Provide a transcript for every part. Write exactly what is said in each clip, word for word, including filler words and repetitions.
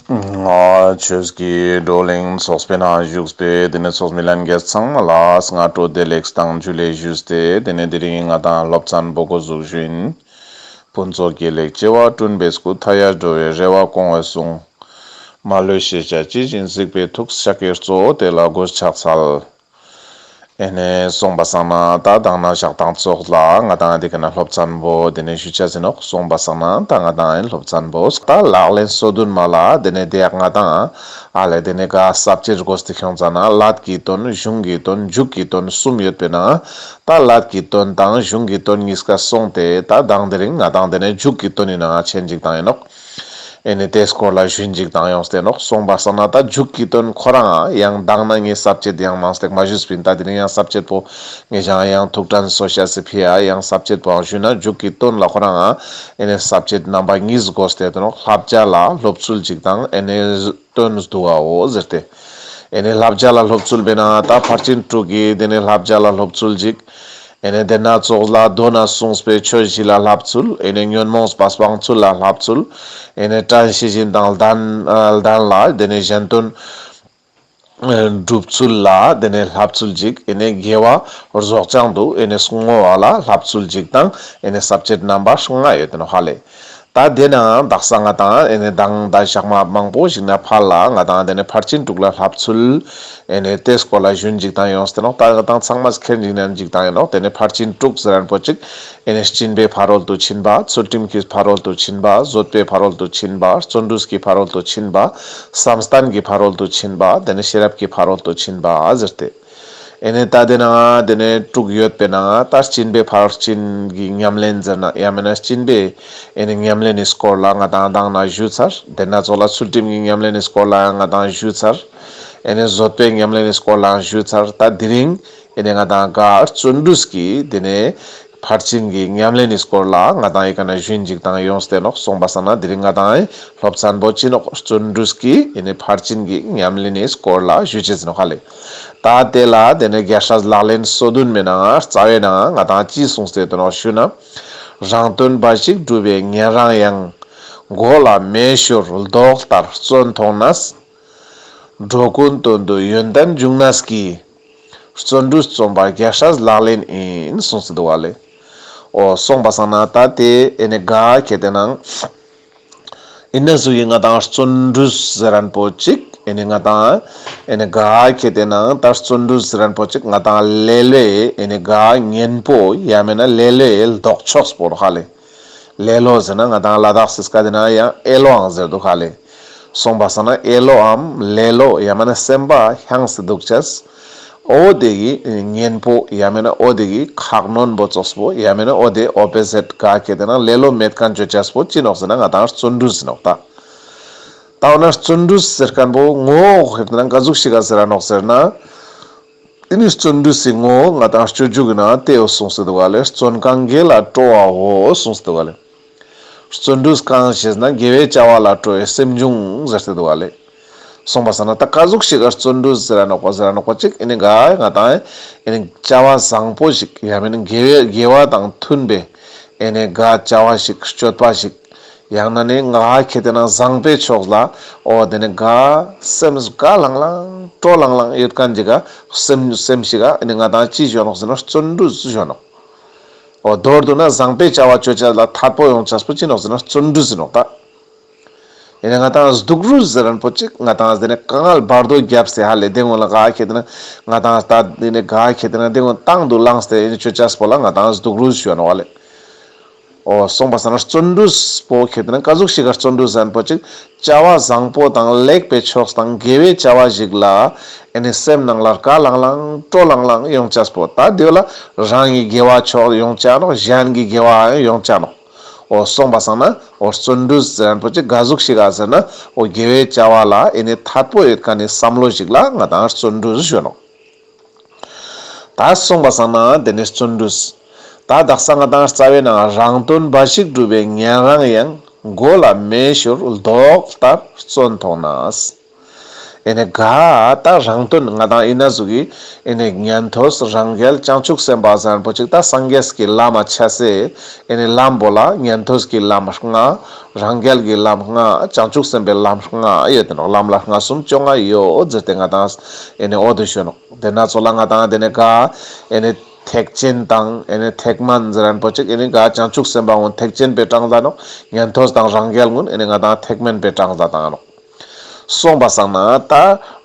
ང་ཆོས་ཀྱི་བགྲོ་གླེང་ཚོགས་པའི་ནང་བཞུགས་པའི་དེ་ནས་ཚོགས་མི་ལྷན་རྒྱས་ཚང་མ་ལ་སྔ་དྲོ་བདེ་ལེགས་དང་ཇུ་ལེ་ཞུས་ཏེ། དེ་ནས་དེ་རིང་ང་དང་སློབ་ཚན་པོ་འགོ་འཛུགས་ཞུ་ཡིན། ཕུན་ཚོགས་དགེ་ལེགས་བྱེ་བ་བསྐྲུན་པའི་སྐུ། མཐའ་ཡས་འགྲོ་བའི་རེ་བ་སྐོང་བའི་གསུང་། མ་ལུས་ཤེས་བྱ་ཇི་བཞིན་གཟིགས་པའི་ཐུགས། ཤཱཀྱའི་གཙོ་བོ་དེ་ལ་མགོས་ཕྱག་འཚལ། ཨེ་ནས་སོང་པ་སང་ན་ད་དང་ན་ཞག་དང་ཙོགས་ལ་ང་དང་དེ་ཀ་ན་སློབ་ཚན་པོ་དེ་ནས་ཞུ་ཆ་ཟིན་ནོག། སོང་པ་སང་ན་ད་ང་དང་ཨེ་སློབ་ཚན་པོ་ད་ལག་ལེན་སོ་བདུན་མ་ལ་དེ་ནས་དེ་ཡག་ང་དང་ཨ་ལེ་དེ་ནས་ག་ས་བཅད་དགོས་ཏེ་ཁྱོང་ཙ་ན་ཀླད་ཀྱི་དོན། གཞུང་གི་དོན། མཇུག་གི་དོན་གསུམ་ཡོད་པའི་ནང་ད་ཀླད་ཀྱི་དོན་དང་གཞུང་གི་དོན་གཉིས་ཀ་སོང་སྟེ། ད་དང་དེ་རིང་ང་དང་དེ་ནས་མཇུག་གི་དོན་ནི་ནང་ཆེན་ཅིག་དང་ཡིན་ནོག། ཨེ་ནས་དེའི་སྐོར་ལ་ཞུན་ཅིག་དང་ཡོངས་ཏེ་ནོག། སོང་པ་སང་ན་ད་མཇུག་གི་དོན་ཁོ་རང་ཡང་དང་ན་ངས་ས་བཅད་ཡང་མང་སྟེ་མ་ཞུས་པིན། ད་དེ་རིང་ཡང་ས་བཅད་པོ་ངས་ཀྱང་ཡང་ཐུགས་དྲན་གསོ་ཤེས་སི་ཕི་ཡ་ཡང་ས་བཅད་པོའང་ཞུས་ན། མཇུག་གི་དོན་ལ་ཁོ་རང་ཨེ་ནས་ས་བཅད་རྣམ་པ་གཉིས་དགོས་ཏེ་ནོག། བསླབ་བྱ་ལ་སློབ་ཚུལ་ཅིག་དང་ཨེ་ནས་དོན་བསྡུ་བའོ་ཟེར་ཏེ། ཨེ་ནས་བསླབ་བྱ་ལ་སློབ་ཚུལ་པའི་ནང་ད་ཕར་ཕྱིན་དྲུག་གི་དེ་ནས་བསླབ་བྱ་ལ་སློབ་ཚུལ་ཅིག། ཨེ་ནས་དེ་ན་ཙོགས་ལ་མདོ་ན་གསུངས་པའི་ཆོས་བཞི་ལ་བསླབ་ཚུལ། ཨེ་ནས་ཉོན་མོངས་པ་སྤང་ཚུལ་ལ་བསླབ་ཚུལ། ཨེ་ནས་དྲན་ཤེས་བཞིན་དང་ལྡན་ལྡན་ལ་དེ་ནས་གཞན་དོན་སྒྲུབ་ཚུལ་ལ་དེ་ནས་བསླབ་ཚུལ་ཅིག། ཨེ་ནས་དགེ་བ་རྫོགས་བྱང་དུ་ཨེ་ནས་བསྔོ་བ་ལ་བསླབ་ཚུལ་ཅིག་དང་ཨེ་ནས་ས་བཅད་རྣམ་པ་ལྔ་ཡོད་དེ་ནོག་ཧ་ལེ། ད་དེ་ནའང་དག་ས་ང་དང་ཨེ་ནས་དང་ད་ཞག་མ་མང་པོ་ཞིག་ན་ཕར་ལ་ང་དང་དེ་ནས་ཕར་ཕྱིན་དྲུག་ལ་བསླབ་ཚུལ། ཨེ་ནས་དེའི་སྐོར་ལ་ཞུན་ཅིག་དང་ཡོངས་ཏེ་ནོག། ད་ང་དང་ཚང་མ་ཁྱེར་ཅིག་ན་ཅིག་དང་ཡིན་ནོག། དེ་ནས་ཕར་ཕྱིན་དྲུག་ཟེར་མཁན་པོ་ཅིག། ཨེ་ནས་སྦྱིན་པའི་ཕ་རོལ་ཏུ་ཕྱིན་པ། ཚུལ་ཁྲིམས་ཀྱི་ཕ་རོལ་ཏུ་ཕྱིན་པ། བཟོད་པའི་ཕ་རོལ་ཏུ་ཕྱིན་པ། བརྩོན་འགྲུས་ཀྱི་ཕ་རོལ་ཏུ་ཕྱིན་པ། བསམ་གཏན་གྱི་ཕ་རོལ་ཏུ་ཕྱིན་པ། དེ་ནས་ཤེས་རབ་ཀྱི་ཕ་རོལ་ཏུ་ཕྱིན་པ་ཟེར་ཏེ། ཨེ་ནས་ད་དེ་ནང་དེ་ནས་དྲུག་ཡོད་པའི་ནང་ད་སྦྱིན་པའི་ཕར་ཕྱིན་གྱི་ཉམས་ལེན་ཟེར་ན་ཡང་མེན་ན་སྦྱིན་པའི་ཨེ་ནས་ཉམས་ལེན་ནི་སྐོར་ལ་ང་དང་དང་ན་ཞུས་ཚར། དེ་ན་ཙོགས་ལ་ཚུལ་ཁྲིམས་ཀྱི་ཉམས་ལེན་ནི་སྐོར་ལའང་ང་དང་ཞུས་ཚར། ཨེ་ནས་བཟོད་པའི་ཉམས་ལེན་ནི་སྐོར་ལའང་ཞུས་ཚར། ད་དེ་རིང་ཨེ་ནས་ང་དང་ག་བརྩོན་འགྲུས་ཀྱི་དེ་ནས་ཕར་ཕྱིན་གྱི་ཉམས་ལེན་ནི་སྐོར་ལ་ང་དང་ཨེ་ཀ་ན་ཞུན་ཅིག་དང་ཡོངས་ཏེ་ནོག། སོང་པ་སང་ན་དེ་རིང་ང་དང་ཨེ་སློབ་ཚན་པོ་ཅི་ནོག། བརྩོན་འགྲུས་ཀྱི་ཨེ་ནས་ཕར་ཕྱིན་གྱི་ཉམས་ལེན་ནི་སྐོར་ལ་ཞུ་ཅེས་ནོག་ཧ་ལེ། ད་དེ་ལ་དེ་ནས་རྒྱལ་སྲས་ལག་ལེན་སོ་བདུན་མའི་ནང་རྩ་བའི་ནང་ང་དང་ཅི་གསུངས་ཏེ་ཡོད་དེ་ནོག་ཞུ་ན། རང་དོན་འབའ་ཞིག་སྒྲུབ་པའི་ཉན་རང་ཡང་། མགོ་ལ་མེ་ཤོར་མདོག་ལྟར་བརྩོན་མཐོང་ནས། འགྲོ་ཀུན་དོན་དུ་ཡོན་ཏན་འབྱུང་ནས་ཀྱི། བརྩོན་འགྲུས་རྩོམ་པ་རྒྱལ་སྲས་ལག་ལེན་ཡིན། གསུངས་སེ་འདུག་པ་ལེ། འོ་སོང་པ་སང་ན་ད་དེ་ཨེ་ནས་ག་ཁེ་ཏེ་ནང་ཨིན་ན་ཟུག་གི་ང་དང་བརྩོན་འགྲུས་ཟེར་མཁན་པོ་ཅིག། ཨེ་ནས་ང་དང་ཨེ་ནས་ག་ཁེ་ཏེ་ནང་ད་བརྩོན་འགྲུས་ཟེར་མཁན་པོ་ཅིག་ང་དང་ལེ་ལོའི་ཨེ་ནས་ག་གཉེན་པོ་ཡང་མེན་ན་ལེ་ལོའི་ལྡོག་ཕྱོགས་པོ་རོ་ཧ་ལེ། ལེ་ལོ་ཟེར་ན་ང་དང་ལ་དྭགས་སི་སྐད་དེ་ན་ཡང་ཨེ་ལོའང་ཟེར་འདུག་ཧ་ལེ། སོང་པ་སང་ན་ཨེ་ལོའམ་ལེ་ལོ་ཡང་མེན་ན་སེམས་པ་ཧང་སེ་འདུག་ཅེས། འོ་དེ་གི་གཉེན་པོ་ཡང་མེན་ན་འོ་དེ་གི་ཁ་གནོན་པོ་ཙོགས་པོ་ཡང་མེན་ན་འོ་དེ་ཨོ་པོ་ཟིཊ་ག་ཁེ་ཏེ་ན་ལེ་ལོ་མེད་མཁན་ཅོ་ཅེས་པོ་ཅི་ནོག་ཟེར་ན་ང་དང་བརྩོན་འགྲུས་ཟེར་ནོག་ད། ད་འོ་ན་བརྩོན་འགྲུས་ཟེར་མཁན་པོ་ངོ་ཁེ་ཏེ་ན་ག་ཟུག་ཞིག་ག་ཟེར་ར་ནོག་ཟེར་ན། དེ་ནི་བརྩོན་འགྲུས་སི་ངོ་ང་དང་སྤྱོད་འཇུག་གི་ནང་དེ་འོ་གསུངས་སེ་འདུག་པ་ལེ། བརྩོན་གང་དགེ་ལ་སྤྲོ་བའོ་གསུངས་སེ་འདུག་པ་ལེ། བརྩོན་འགྲུས་གང་ཞེ་ན་དགེ་བའི་བྱ་བ་ལ་སྤྲོ་བའི་སེམས་བྱུང་ཟེར་སེ་འདུག་པ་ལེ། སོང་པ་སང་ན་ད་ག་ཟུག་ཞིག་ག་བརྩོན་འགྲུས་ཟེར་ར་ནོག་པ་ཟེར་ར་ནོག་པ་ཅིག་ཨེ་ནི་ག་ང་དང་ཨེ་ནི་བྱ་བ་བཟང་པོ་ཞིག་ཡང་མེན་ན་དགེ་བའི་དགེ་བ་དང་མཐུན་པའི་ཨེ་ནི་ག་བྱ་བ་ཞིག་སྤྱོད་པ་ཞིག་ཡང་ན་ནི་ང་ཁེ་ཏེ་ན་བཟང་པོའི་ཕྱོགས་ལ་འོ་དེ་ནི་ག་སེམས་ག་ལང་ལང་སྤྲོ་ལང་ལང་ཡོད་མཁན་ཅིག་ག་སེམས་སེམས་ཤིག་ག་ཨེ་ནི་ང་དང་ཅི་ཞུ་ནོག་ཟེར་ན་བརྩོན་འགྲུས་ཞུ་ནོག། འོ་མདོར་བསྡུ་ན་བཟང་པོའི་བྱ་བ་ཅོ་ཅེས་ལ་ཐད་པོ་ཡོང་ཅེས་པོ་ཅི་ནོག་ཟེར་ན་བརྩོན་འགྲུས་ཟེར་ནོག་ད། ཨེ་ནི་ང་དང་སྡུག་རུས་ཟེར་མཁན་པོ་ཅིག་ང་དང་དེ་ནི་དཀའ་ངལ་བར་དོ་རྒྱབ་སྟེ་ཧ་ལེ་དེ་སྔོན་ལ་ག་ཁེ་ཏེ་ན་ང་དང་ད་དེ་ནི་ག་ཁེ་ཏེ་ན་དེ་སྔོན་དང་དུ་བླངས་ཏེ་ཨེ་ནི་ཅོ་ཅེས་པོ་ལ་ང་དང་སྡུག་རུས་ཞུ་ནོག་ཧ་ལེ། འོ་སོང་པ་སང་ན་བརྩོན་འགྲུས་པོ་ཁེ་ཏེ་ན་ག་ཟུག་ཞིག་ག་བརྩོན་འགྲུས་ཟེར་མཁན་པོ་ཅིག་བྱ་བ་བཟང་པོ་དང་ལེགས་པའི་ཕྱོགས་དང་དགེ་བའི་བྱ་བ་ཞིག་ལ་ཨེ་ནི་སེམས་ནང་ལ་དགའ་ལང་ལང་སྤྲོ་ལང་ལང་ཡོང་ཅེས་པོ་ད་དེ་ལ་རང་གི་དགེ་བ་ཕྱོགས་ཡོང་ཅེས་ནོག་གཞན་གྱི་དགེ་བའང་ཡོང་ཅེས་ནོག། འོ་སོང་པ་སང་ན་འོ་བརྩོན་འགྲུས་ཟེར་མཁན་པོ་ཅིག་ག་ཟུག་ཞིག་ག་ཟེར་ན་འོ་དགེ་བའི་བྱ་བ་ལ་ཨེ་ནི་ཐད་པོ་ཡོད་མཁན་ནི་བསམ་བློ་ཞིག་ལ་ང་དང་བརྩོན་འགྲུས་ཞུ་ནོག། ད་སོང་པ་སང་ན་དེ་ནི་བརྩོན་འགྲུས། ད་དག་ས་ང་དང་རྩ་བའི་ནང་རང་དོན་འབའ་ཞིག་སྒྲུབ་པའི་ཉན་རང་ཡང་། མགོ་ལ་མེ་ཤོར་མདོག་ལྟར་བརྩོན་མཐོང་ནས། ཨེ་ནེ་ག་ད་རང་དོན་ང་དང་ཨི་ན་ཟུག་གི་ཨེ་ནེ་ཉན་ཐོས་རང་རྒྱལ་བྱང་ཆུབ་སེམས་དཔའ་ཟེར་ཁན་པོ་ཅིག་ད་སངས་རྒྱས་ཀྱི་ལམ་མ་ཆ་སེ་ཨེ་ནེ་ལམ་པོ་ལ་ཉན་ཐོས་ཀྱི་ལམ་ལྔ། རང་རྒྱལ་གྱི་ལམ་ལྔ། བྱང་ཆུབ་སེམས་དཔའི་ལམ་ལྔ་ཡོད་དེ་ནོག། ལམ་ལ་ལྔ་གསུམ་བཅོ་ལྔ་ཡོད་ཟེར་ཏེ་ང་དང་ཨེ་ནེ་འོ་དེ་ཞུ་ནོག། དེ་ན་ཚོ་ལ་ང་དང་དེ་ནེ་ག་ཨེ་ནེ་ཐེག་ཆེན་དང་ཨེ་ནེ་ཐེག་དམན་ཟེར་ཁན་པོ་ཅིག་ཨེ་ནེ་ག་བྱང་ཆུབ་སེམས་དཔའ་གུན་ཐེག་ཆེན་པའི་གྲངས་ལ་ནོག། ཉན་ཐོས་དང་རང་རྒྱལ་གུན་ཨེ་ནེ་ང་དང་ཐེག་དམན་པའི་གྲངས་ལ་དང་ནོག། སོང་པ་སང་ན་ད་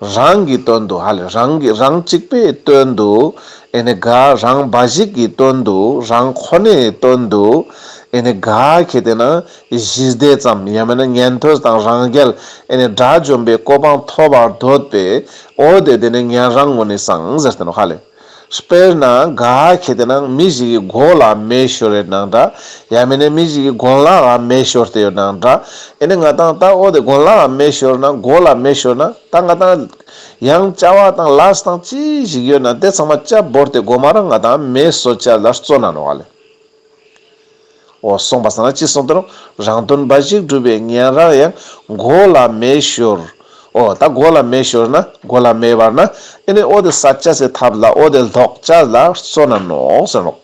རང་གི་དོན་དུ་ཧ་ལེ་རང་གི་རང་གཅིག་པའི་དོན་དུ་ཨེ་ནེ་ག་རང་འབའ་ཞིག་གི་དོན་དུ་རང་ཁོ་ནའི་དོན་དུ་ཨེ་ནེ་ག་ཁེ་ཏེ་ན་ཞི་བདེ་ཙམ་ཡང་མེད་ན་ཉན་ཐོས་དང་རང་རྒྱལ་ཨེ་ནེ་དགྲ་བཅོམ་པའི་གོ་འཕང་ཐོབ་པར་འདོད་པའི་འོ་དེ་དེ་ནེ་ཉན་རང་གུན་ནི་སང་ཟེར་ཏེ་ནོག་ཧ་ལེ། དཔེར་ན་ག་ཁེ་ཏེ་ན་མི་ཞིག་གི་མགོ་ལ་མེ་ཤོར་ཡོད་ནང་འདྲ། ཡང་མེད་ན་མི་ཞིག་གི་གོན་ལག་ལ་མེ་ཤོར་ཏེ་ཡོད་ནང་འདྲ། ཨེ་ནེ་ང་དང་ད་འོ་དེ་གོན་ལག་ལ་མེ་ཤོར་ན་མགོ་ལ་མེ་ཤོར་ན་ད་ང་དང་ཡང་བྱ་བ་དང་ལས་དང་ཅི་ཞིག་ཡོད་ན་དེ་ཚང་མ་ཅ་བོར་ཏེ་གོ་མ་རང་ང་དང་མེ་གསོད་ཅེས་ལ་བརྩོན་ན་ནོག་ལེ། འོ་སོང་པ་སང་ན་ཅི་སོང་སྟེ་ནོག། རང་དོན་འབའ་ཞིག་སྒྲུབ་པའི་ཉན་རང་ཡང་མགོ་ལ་མེ་ཤོར། འོ་ད་མགོ་ལ་མེ་ཤོར་ན་མགོ་ལ་མེ་འབར་ན་ཨེ་ནེ་འོ་དེ་སད་ཅེས་སི་ཐབས་ལ་འོ་དེ་ལྡོག་ཅེས་ལ་བརྩོན་ན་ནོག་ཟེར་ནོག།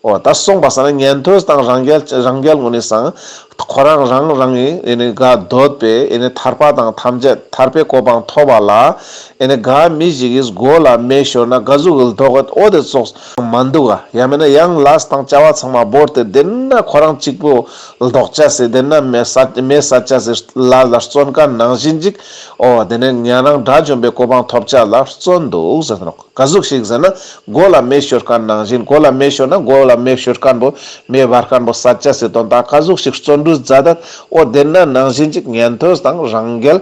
འོ་ད་སོང་པ་སང་ན་ཉན་ཐོས་དང་རང་རྒྱལ་རང་རྒྱལ་གུན་ནི་སང་ཁོ་རང་རང་རང་གི་ཨེ་ནེ་ག་འདོད་པའི་ཨེ་ནེ་ཐར་པ་དང་ཐམས་ཅད་ཐར་པའི་གོ་འཕང་ཐོབ་པ་ལ་ཨེ་ནེ་ག་མི་ཞིག་གི་མགོ་ལ་མེ་ཤོར་ན་ག་ཟུག་གི་ལྡོག་གི་འོ་དེ་ཙོགས་མ་འདུག་ག། ཡང་མེད་ན་ཡང་ལས་དང་བྱ་བ་ཚང་མ་བོར་ཏེ་དེ་ན་ཁོ་རང་གཅིག་པོ་ལྡོག་ཅེས་སི་དེ་ན་མེ་སད་མེ་སད་ཅེས་སི་ལ་ལ་བརྩོན་ཁན་ནང་བཞིན་ཅིག། འོ་དེ་ནེ་ཉན་རང་དགྲ་བཅོམ་པའི་གོ་འཕང་ཐོབ་ཅེས་ལ་བརྩོན་འདུག་ཟེར་ཏེ་ནོག། ག་ཟུག་ཞིག་ཟེར་ན་མགོ་ལ་མེ་ཤོར་ཁན་ནང་བཞིན་མགོ་ལ་མེ་ཤོར་ན་མགོ་ལ་མེ་ཤོར་ཁན་པོ་མེ་འབར་ཁན་པོ་སད་ཅེས་སི་དོན་དག་ག་ཟུག་ཞིག་བརྩོན་འགྲུས་མཛད་ད་འོ་དེ་ན་ནང་བཞིན་ཅིག་ཉན་ཐོས་དང་རང་རྒྱལ་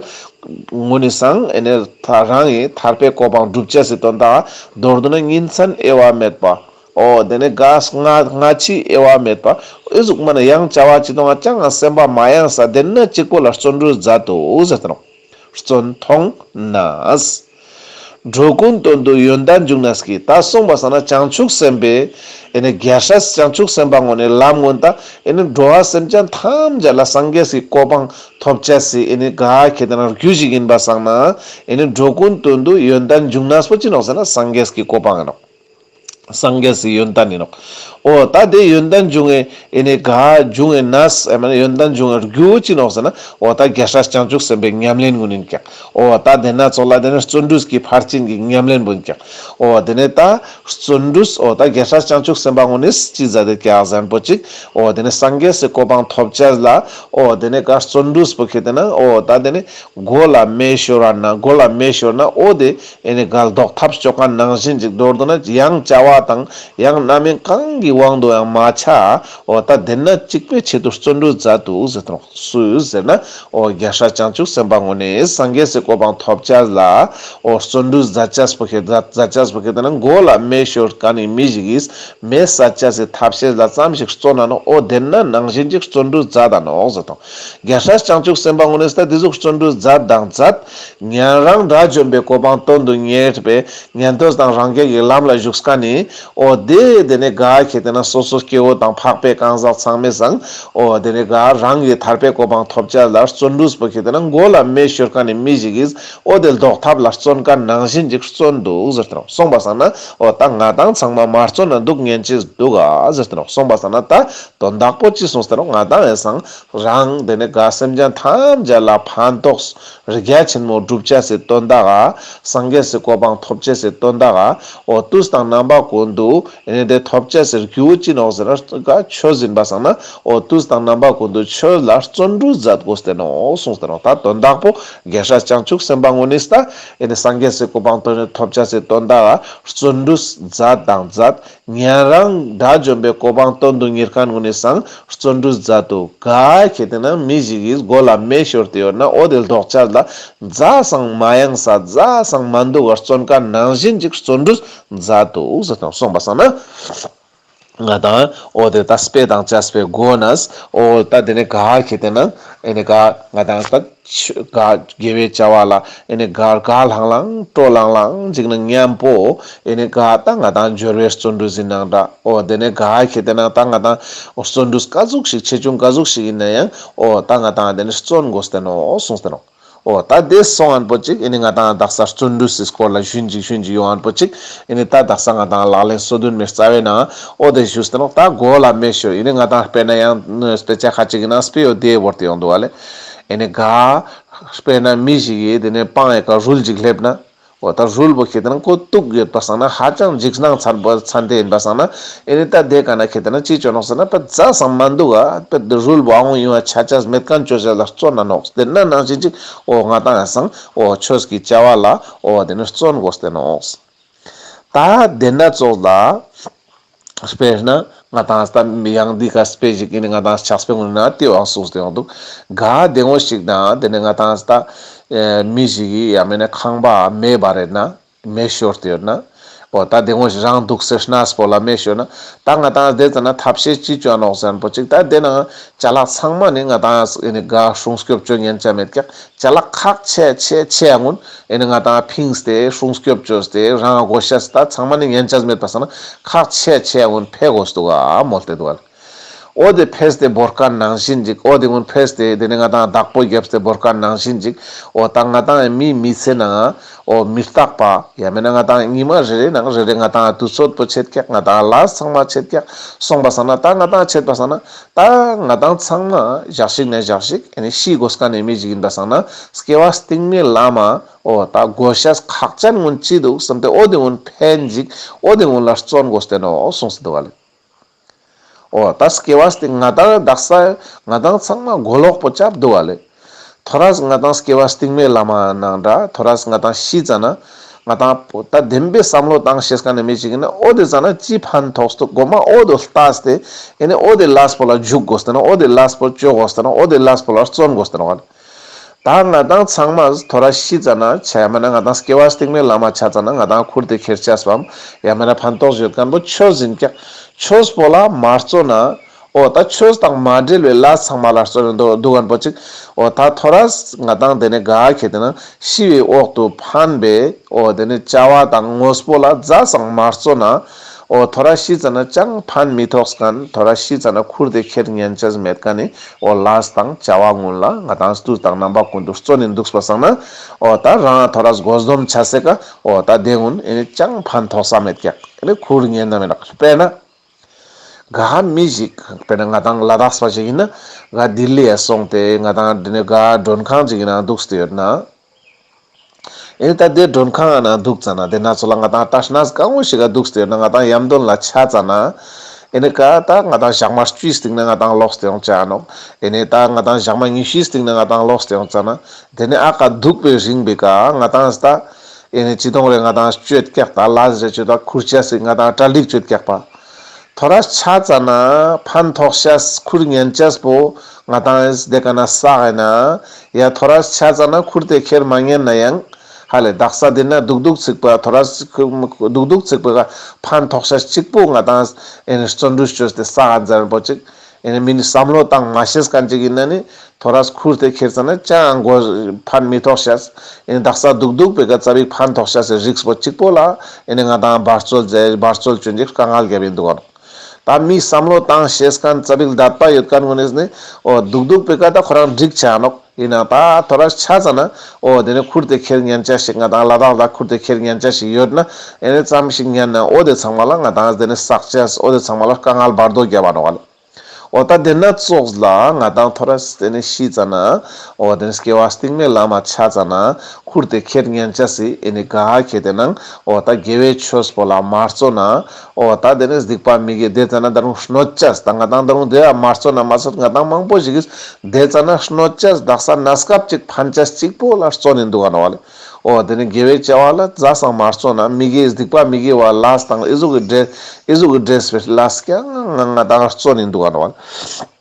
གུན་ནི་སང་ཨེ་ནེ་ད་རང་གི་ཐར་པའི་གོ་འཕང་སྒྲུབ་ཅེས་སི་དོན་དག་མདོར་བསྡུ་ན་ཉིན་མཚན་དབྱེ་བ་མེད་པ། འོ་དེ་ནེ་ག་སྔ་སྔ་ཕྱི་དབྱེ་བ་མེད་པ། ཨེ་ཟུག་མ་ན་ཡང་བྱ་བ་ཅི་དང་ཅང་ང་སེམས་པ་མ་ཡེངས་ས་དེ་ན་གཅིག་པོ་ལ་བརྩོན་འགྲུས་མཛད་དོ་ཟེར་ཏེ་ནོག། བརྩོན་མཐོང་ནས། འགྲོ་ཀུན་དོན་དུ་ཡོན་ཏན་འབྱུང་ནས་ཀྱི། ད་སོང་པ་སང་ན་བྱང་ཆུབ་སེམས་དཔའི་ཨེ་ནེ་རྒྱལ་སྲས་བྱང་ཆུབ་སེམས་དཔའ་གུན་ནི་ལམ་གུན་ད་ཨེ་ནེ་འགྲོ་བ་སེམས་ཅན་ཐམས་ཅད་ལ་སངས་རྒྱས་སི་གོ་འཕང་ཐོབ་ཅེས་སི་ཨེ་ནེ་ག་ཁེ་ཏེ་ན་རྒྱུ་ཞིག་ཡིན་པ་སང་ན་ཨེ་ནེ་འགྲོ་ཀུན་དོན་དུ་ཡོན་ཏན་འབྱུང་ནས་པོ་ཅི་ནོག་ཟེར་ན་སངས་རྒྱས་སི་གོ་འཕང་ཡིན་ནོག། སངས་རྒྱས་སི་ཡོན་ཏན་ཡིན་ནོག། འོ་ད་དེ་ཡོན་ཏན་འབྱུང་ངེ་ཨེ་ནེ་ག་འབྱུང་ངེ་ནས་ཨེ་མ་ནེ་ཡོན་ཏན་འབྱུང་ངེ་རྒྱུ་ཅི་ནོག་ཟེར་ན་འོ་ད་རྒྱལ་སྲས་བྱང་ཆུབ་སེམས་དཔའི་ཉམས་ལེན་གུན་ཡིན་ཀྱག། འོ་ད་དེ་ན་ཚོགས་ལ་དེ་ནེ་བརྩོན་འགྲུས་ཀྱི་ཕར་ཕྱིན་གྱི་ཉམས་ལེན་པོ་ཡིན་ཀྱག། འོ་དེ་ནེ་ད་བརྩོན་འགྲུས་འོ་ད་རྒྱལ་སྲས་བྱང་ཆུབ་སེམས་དཔའ་གུན་ནི་ཅི་མཛད་དེ་ཀྱག་ཟེར་ན་པོ་ཅིག། འོ་དེ་ནེ་སངས་རྒྱས་སི་གོ་འཕང་ཐོབ་ཅེས་ལ་འོ་དེ་ནེ་ག་བརྩོན་འགྲུས་པོ་ཁེ་ཏེ་ན་འོ་ད་དེ་ནེ་མགོ་ལ་མེ་ཤོར་བ་ན་མགོ་ལ་མེ་ཤོར་ན་འོ་དེ་ཨེ་ནེ་ག་ལྡོག་ཐབས་ཅོ་ཁན་ནང་བཞིན་ཅིག། མདོར་བསྡུ་ན་ཡང་བྱ་བ་དང་ཡང་རྣམ་སྨིན་གང་གི་དབང་དུ་ཡང་མ་ཆ། འོ་ད་དེ་ན་གཅིག་པའི་ཆེད་དུ་བརྩོན་འགྲུས་མཛད་དོ་ཟེར་ཏེ་ནོག། སུ་ཟེར་ན་འོ་རྒྱལ་སྲས་བྱང་ཆུབ་སེམས་དཔའ་གུན་ནི་སངས་རྒྱས་སི་གོ་འཕང་ཐོབ་ཅེས་ལ་འོ་བརྩོན་འགྲུས་མཛད་ཅེས་པོ་ཁེ་མཛད་ཅེས་པོ་ཁེ་ཏེ་ན་མགོ་ལ་མེ་ཤོར་ཁན་ནི་མི་ཞིག་གི་མེ་སད་ཅེས་སི་ཐབས་ཤེས་ལ་ཙམ་ཞིག་བརྩོན་ན་ནོག། འོ་དེ་ན་ནང་བཞིན་ཅིག་བརྩོན་འགྲུས་མཛད་ད་ནོག་ཟེར་ཏེ་ནོག། རྒྱལ་སྲས་བྱང་ཆུབ་སེམས་དཔའ་གུན་ནི་ད་དེ་ཟུག་བརྩོན་འགྲུས་མཛད་དང་མཛད། ཉན་རང་དགྲ་བཅོམ་པའི་གོ་འཕང་དོན་དུ་གཉེར་བའི་ཉན་ཐོས་དང་རང་རྒྱལ་གྱི་ལམ་ལ་ཞུགས་ཁན་ནི་འོ་དེ་དེ་ནེ་ག་ཁེ་ཏེ་ན་སོ་སོ་སྐྱེ་བོ་དང་འཕགས་པའི་གང་ཟག་ཚང་མའི་སང་འོ་དེ་ནེ་ག་རང་གི་ཐར་པའི་གོ་འཕང་ཐོབ་ཅེས་ལ་བརྩོན་འགྲུས་པོ་ཁེ་ཏེ་ན་མགོ་ལ་མེ་ཤོར་ཁན་ནི་མི་ཞིག་གི་འོ་དེ་ལྡོག་ཐབས་ལ་བརྩོན་ཁན་ནང་བཞིན་ཅིག་བརྩོན་འདུག་ཟེར་ཏེ་ནོག། སོང་པ་སང་ན་འོ་ད་ང་དང་ཚང་མ་མ་བརྩོན་ན་འདུག་ཉན་ཅེས་འདུག་ག་ཟེར་ཏེ་ནོག། སོང་པ་སང་ན་ད་དོན་དག་པོ་ཅི་སོང་ཟེར་ན་ང་དང་ཨེ་སང་རང་དེ་ནེ་ག་སེམས་ཅན་ཐམས་ཅད་ལ་ཕན་ཐོགས་རྒྱ་ཆེན་མོ་སྒྲུབ་ཅེས་སི་དོན་དག་ག་སངས་རྒྱས་སི་གོ་འཕང་ཐོབ་ཅེས་སི་དོན་དག་ག་འོ་དུས་དང་རྣམ་པ་ཀུན་ཏུ་ཨེ་ནེ་དེ་ཐོབ་ཅེས་སི་རྒྱུ་ཅི་ནོག་ཟེར་ན་ག་ཆོས་ཡིན་པ་སང་ན་འོ་དུས་དང་རྣམ་པ་ཀུན་ཏུ་ཆོས་ལ་བརྩོན་འགྲུས་མཛད་དགོས་ཏེ་ནོག་གསུངས་ཏེ་ནོག། ད་དོན་དག་པོ་རྒྱལ་སྲས་བྱང་ཆུབ་སེམས་དཔའ་གུན་ནི་ད་ཨེ་ནེ་སངས་རྒྱས་སི་གོ་འཕང་ཐོབ་ཅེས་སི་དོན་དག་ག་བརྩོན་འགྲུས་མཛད་དང་མཛད། ཉན་རང་དགྲ་བཅོམ་པའི་གོ་འཕང་དོན་དུ་གཉེར་ཁན་གུན་ནི་སང་བརྩོན་འགྲུས་མཛད་དོ། ག་ཁེ་ཏེ་ན་མི་ཞིག་གི་མགོ་ལ་མེ་ཤོར་ཏེ་ཡོད་ན་འོ་དེ་ལྡོག་ཅེས་ལ་མཛད་སང་མ་ཡེངས་ས་མཛད་སང་མ་འདུག་པར་བརྩོན་ཁན་ནང་བཞིན་ཅིག་བརྩོན་འགྲུས་མཛད་དོ་ཟེར་ཏེ་སོང་པ་སང་ན། ང་དང་འོ་དེ་ད་དཔེ་དང་བཅས་པའི་སྒོ་ནས་འོ་ད་དེ་ནེ་ག་ཁེ་ཏེ་ན་ཨེ་ནེ་ག་ང་དང་ད་ཆོས་ག་དགེ་བའི་བྱ་བ་ལ་ཨེ་ནེ་ག་ག་ལྷང་ལྷང་སྤྲོ་ལྷང་ལྷང་ཅིག་ན་མཉམ་པོ་ཨེ་ནེ་ག་ད་ང་དང་འབྱོར་བའི་བརྩོན་འགྲུས་ཡིན་ནང་འདྲ། འོ་དེ་ནེ་ག་ཁེ་ཏེ་ན་ད་ང་དང་བརྩོན་འགྲུས་ག་ཟུག་ཞིག་ཆེ་ཆུང་ག་ཟུག་ཞིག་ཡིན་ན་ཡང་འོ་ད་ང་དང་དེ་ནེ་བརྩོན་དགོས་ཏེ་ནོག་གསུངས་ཏེ་ནོག། འོ་ད་དེ་སོང་ཨན་པོ་ཅིག་ཨེ་ནི་ང་ཏང་དག་ས་བརྩོན་འགྲུས་སི་སྐོར་ལ་ཞུན་ཅིག་ཞུན་ཅིག་ཡོང་ཨན་པོ་ཅིག་ཨེ་ནི་ད་དག་ས་ང་ཏང་ལག་ལེན་སོ་བདུན་མའི་རྩ་བའི་ནང་འོ་དེ་ཞུས་ཏེ་ནོག། ད་མགོ་ལ་མེ་ཤོར་ཨེ་ནི་ང་ཏང་དཔེར་ན་ཡང་དཔེ་ཆ་ཁ་ཅིག་ཡིན་ན་དཔེ་འོ་དེ་བོར་ཏེ་ཡོང་འདུག་ག་ལེ། ཨེ་ནི་ག་དཔེར་ན་མི་ཞིག་གིས་དེ་ནས་སྤང་ཡ་ཀ་རུལ་ཅིག་སླེབས་ན། འོ་ད་རུལ་པོ་ཁེ་ཏེ་ན་ཁོ་གཏུག་ཡོད་པ་སང་ན་ཧ་ཅང་འཇིགས་སྣང་ཚ་བ་ཚན་ཏེ་ཡིན་པ་སང་ན་ཨེ་ནི་ད་དེ་ག་ན་ཁེ་ཏེ་ན་ཅི་ཅོ་ནོག་ཟེར་ན་པ་ཛ་སང་མ་འདུག་ག་པ་རུལ་པོ་ཨ་འོང་ཡོང་བ་ཆ་ཆ་མེད་མཁན་ཅོ་ཆ་ལ་བརྩོན་ན་ནོག། དེ་ན་ནང་བཞིན་ཅིག་འོ་ང་ཏང་ཡང་སང་འོ་ཆོས་ཀྱི་བྱ་བ་ལ་འོ་དེ་ནི་བརྩོན་དགོས་ཏེ་ནོག། ད་དེ་ན་ཙོགས་ལ། དཔེར་ན་ང་ཏང་ད་ཡང་འདི་ཀ་དཔེ་ཞིག་ཨིན་ན་ང་ཏང་ཕྱག་དཔེ་ངོ་ན་དེ་བའང་གསུངས་ཏེ་ཡོང་འདུག། ག་དེ་ངོ་ཞིག་ན་དེ་ནི་ང་ཏང་ད་མི་ཞིག་གིས་ཡང་མེད་ན་ཁང་པ་མེ་འབར་རེད་ན་མེ་ཤོར་ཏེ་ཡོད་ན། འོ་ད་དེ་ངོ་ཞིག་རང་འདུག་སེ་གནས་པོ་ལ་མེ་ཤོར་ན་ད་ང་ཏང་དེ་ཙ་ན་ཐབས་ཤེས་ཅི་ཅོ་ནོག་ཟེར་ན་པོ་ཅིག་ད་དེ་ན་ཅ་ལག་ཚང་མ་ནི་ང་ཏང་ཨེ་ནི་ག་སྲུང་སྐྱོབ་ཅོ་ཉན་ཆ་མེད་ཀྱག། ཅ་ལག་ཁག་ཆེ་ཆེ་ཆེ་ཡ་ངུན་ཨེ་ནི་ང་ཏང་ཕིངས་ཏེ་སྲུང་སྐྱོབ་ཅོས་ཏེ་རང་དགོས་ཤེས་ད་ཚང་མ་ནི་ཉན་ཆ་མེད་པ་སང་ན་ཁག་ཆེ་ཆེ་ཡ་ངུན་ཕེ་དགོས་འདུག་ག་མོལ་ཏེ་འདུག་ག། འོ་དེ་ཕེས་ཏེ་བོར་མཁན་ནང་བཞིན་ཅིག། འོ་དེ་ངུན་ཕེས་ཏེ་དེ་ནི་ང་ཏང་བདག་པོ་བརྒྱབ་སྟེ་བོར་མཁན་ནང་བཞིན་ཅིག། འོ་ད་ང་ཏང་མི་མི་ཚེ་ནང་འོ་མི་རྟག་པ་ཡང་མེད་ན་ང་ཏང་ཉི་མ་རེ་རེ་ནང་རེ་རེ་ང་ཏང་དུས་ཚོད་པོ་ཆད་ཀྱག། ང་ཏང་ལས་ཚང་མ་ཆད་ཀྱག། སོང་པ་སང་ན་ད་ང་ཏང་ཆད་པ་སང་ན། ད་ང་ཏང་ཚང་མ་ཞག་ཞིག་ནས་ཞག་ཞིག་ཨེ་ནི་ཤི་དགོས་མཁན་ནི་མི་ཞིག་ཡིན་པ་སང་ན་སྐྱེ་བ་སྟིང་མའི་ལམ་མ་འོ་ད་དགོས་ཤེས་ཁག་ཅན་ངུན་ཅི་འདུག་བསམ་སྟེ་འོ་དེ་ངུན་ཕན་ཅིག་འོ་དེ་ངུན་ལ་བརྩོན་དགོས་ཏེ་ནོག་གསུངས་ཏེ་འདུག་ག་ལེ། འོ་ད་སྐྱེ་བ་སྟིང་ང་ཏང་དག་ས་ང་ཏང་ཚང་མ་མགོ་ལོག་པོ་ཆགས་འདུག་ག་ལེ། ཐོ་རས་ང་ཏང་སྐྱེ་བ་སྟིང་མའི་ལམ་མ་ནང་འདྲ་ཐོ་རས་ང་ཏང་ཤི་ཙ་ན་ང་ཏང་ད་བདེན་པའི་བསམ་བློ་བཏང་ཤེས་མཁན་ནི་མི་ཞིག་ཡིན་ན་འོ་དེ་ཙ་ན་ཅི་ཕན་ཐོགས་འདུག་གོ་མ་འོ་དེ་ལྟས་ཏེ་ཨེ་ནི་འོ་དེ་ལས་པོ་ལ་འཇུག་དགོས་ཏེ་ནོག། འོ་དེ་ལས་པོ་ཅོ་དགོས་ཏེ་ནོག། འོ་དེ་ལས་པོ་ལ་བརྩོན་དགོས་ཏེ་ནོག། ད་ང་ཏང་ཚང་མ་ཐོ་རས་ཤི་ཙ་ན་ཆ་ཡང་མེད་ན་ང་ཏང་སྐྱེ་བ་སྟིང་མའི་ལམ་མ་ཆ་ཙ་ན་ང་ཏང་ཁུར་ཏེ་ཁྱེར་ཆ་སྤམ་ཡང་མེད་ན་ཕན་ཐོགས་ཡོད་མཁན་པོ་ཆོས་ཡིན་ཀྱག། ཆོས་པོ་ལ་མ་བརྩོན་ན་འོ་ད་ཆོས་དང་མ་འབྲེལ་བའི་ལས་ཚང་མ་ལ་བརྩོན་ནས་འདུག་མཁན་པོ་ཅིག། འོ་ད་ཐོ་རས་ང་ཏང་དེ་ནི་ག་ཁེ་ཏེ་ན་ཤི་བའི་འོག་ཏུ་ཕན་པའི་འོ་དེ་ནི་བྱ་བ་དང་དངོས་པོ་ལ་ཛ་སང་མ་བརྩོན་ན་འོ་ཐོ་རས་ཤི་ཙ་ན་ཅང་ཕན་མི་ཐོགས་མཁན་ཐོ་རས་ཤི་ཙ་ན་ཁུར་ཏེ་ཁྱེར་ཉན་ཆ་མེད་མཁན་ནི་འོ་ལས་དང་བྱ་བ་ངུན་ལ་ང་ཏང་དུས་དང་རྣམ་པ་ཀུན་ཏུ་བརྩོན་ནས་འདུག་པ་སང་ན་འོ་ད་རང་ཐོ་རས་དགོས་འདོམ་ཆ་སེ་ཀ་འོ་ད་དེ་ངུན་ཨེ་ནི་ཅང་ཕན་ཐོགས་ས་མེད་ཀྱག། ཨེ་ནི་ཁུར་ཉན་ན་མེད་ཀྱག། དཔེར་ན་ག་མི་ཞིག་དཔེར་ན་ང་ཏང་ལ་དྭགས་པ་ཞིག་ཡིན་ན་ག་ལྡི་ལི་ཡ་སོང་སྟེ་ང་ཏང་དེ་ནི་ག་མགྲོན་ཁང་ཅིག་ཡིན་ན་འདུག་སྟེ་ཡོད་ན། ཨེ་ནི་ད་དེ་མགྲོན་ཁང་ནང་འདུག་ཙ་ན་དེ་ན་ཚོ་ལ་ང་ཏང་ད་གནས་གང་བོ་ཞིག་ག་འདུག་སྟེ་ཡོད་ན་ང་ཏང་ཡམ་དོན་ལ་ཆ་ཙ་ན། ཨེ་ནི་ཀ་ད་ང་ཏང་ཞག་མ་བཅུའི་སྟིང་ན་ང་ཏང་ལོག་སྟེ་ཡོང་ཆ་ནོག། ཨེ་ནི་ད་ང་ཏང་ཞག་མ་ཉི་ཤུའི་སྟིང་ན་ང་ཏང་ལོག་སྟེ་ཡོང་ཙ་ན། དེ་ནི་ཨ་ཀ་འདུག་པའི་རིང་པའི་ཀ་ང་ཏང་ད། ཨེ་ནི་ཅི་དོང་རེ་ང་ཏང་སྤྱོད་ཀྱག་ད་ལས་རེ་སྤྱོད་ད་ཁུར་ཆ་སི་ང་ཏང་གྲ་སྒྲིག་སྤྱོད་ཀྱག་པ། ཐོ་རས་ཆ་ཙ་ན་ཕན་ཐོགས་ཤེས་ཁུར་ཉན་ཆས་པོ་ང་ཏང་ཨེ་དེ་ཀ་ན་བསགས་ཨིན་ན། ཡ་ཐོ་རས་ཆ་ཙ་ན་ཁུར་ཏེ་ཁྱེར་མ་ཉན་ན་ཡང་། ཧ་ལེ་དག་ས་དེ་ན་འདུག་འདུག་ཚིག་པ་ཐོ་རས་འདུག་འདུག་ཚིག་པ་ཕན་ཐོགས་ཤེས་གཅིག་པོ་ང་ཏང་ཨེ་ནི་བརྩོན་འགྲུས་བཅོས་ཏེ་བསགས་ཨིན་ཟེར་པོ་ཅིག། ཨེ་ནི་མི་ནི་བསམ་བློ་བཏང་མ་ཤེས་མཁན་ཅིག་ཨིན་ན་ནི་ཐོ་རས་ཁུར་ཏེ་ཁྱེར་ཙ་ན་ཅང་གོ་ཕན་མི་ཐོགས་ཤེས། ཨེ་ནི་དག་ས་འདུག་འདུག་པའི་ཀ་ཙ་པིག་ཕན་ཐོགས་ཤེས་སི་རིགས་པོ་གཅིག་པོ་ལ་ཨེ་ནི་ང་ཏང་འབད་རྩོལ་མཛད་འབད་རྩོལ་བཅོ་ཅིག་དཀའ་ངལ་རྒྱབ་ཨིན་འདུག་ག་ནོག། ད་མི་བསམ་བློ་བཏང་ཤེས་མཁན་ཙ་པིག་དད་པ་ཡོད་མཁན་ཀུན་ནི་ནི་འོ་འདུག་འདུག་པའི་ཀ་ད་ཁོ་རང་འགྲིག་ཆ་ནོག། ཨིན་ན་ད་ཐོ་རས་ཆ་ཙ་ན་འོ་དེ་ནི་ཁུར་ཏེ་ཁྱེར་ཉན་ཆ་ཞིག་ང་ཏང་ལ་དྭགས་ལ་ཁུར་ཏེ་ཁྱེར་ཉན་ཆ་ཞིག་ཡོད་ན་ཨེ་ནི་ཙམ་ཞིག་ཉན་ན་འོ་དེ་ཚང་མ་ལ་ང་ཏང་དེ་ནི་བསགས་ཆས་འོ་དེ་ཚང་མ་ལ་དཀའ་ངལ་བར་དོ་རྒྱབ་པ་ནོག་ག་ལེ། འོ་ད་དེ་ན་ཙོགས་ལ་ང་ཏང་ཐོ་རས་དེ་ནི་ཤི་ཙ་ན་འོ་དེ་ནི་སྐྱེ་བ་སྟིང་མའི་ལམ་མ་ཆ་ཙ་ན་ཁུར་ཏེ་ཁྱེར་ཉན་ཆ་སི་ཨེ་ནི་ག་ཁེ་ཏེ་ནང་འོ་ད་དགེ་བའི་ཆོས་པོ་ལ་མ་བརྩོན་ན་འོ་ད་དེ་ནི་སྡིག་པ་མི་དགེ་དེ་ཙ་ན་ད་རུང་གནོད་ཆས་ད་ང་ཏང་ད་རུང་དེ་ཡ་མ་བརྩོན་ན་མ་ཚད་ང་ཏང་མང་པོ་ཞིག་གིས་དེ་ཙ་ན་གནོད་ཆས་དག་ས་གནས་སྐབས་ཅིག་ཕན་ཆས་གཅིག་པོ་ལ་བརྩོན་ཨིན་འདུག་ག་ནོག་ག་ལེ། འོ་དེ་ནི་དགེ་བའི་བྱ་བ་ལ་ཛ་སང་མ་བརྩོན་ན་མི་དགེ་སྡིག་པ་མི་དགེ་བ་ལས་དང་ཨི་ཟུག་གི་འདྲེ་ཨི་ཟུག་གི་འདྲེས་པའི་ལས་ཀྱང་ང་ང་ཏང་བརྩོན་ཨིན་འདུག་ག་ནོག་ག་ལེ།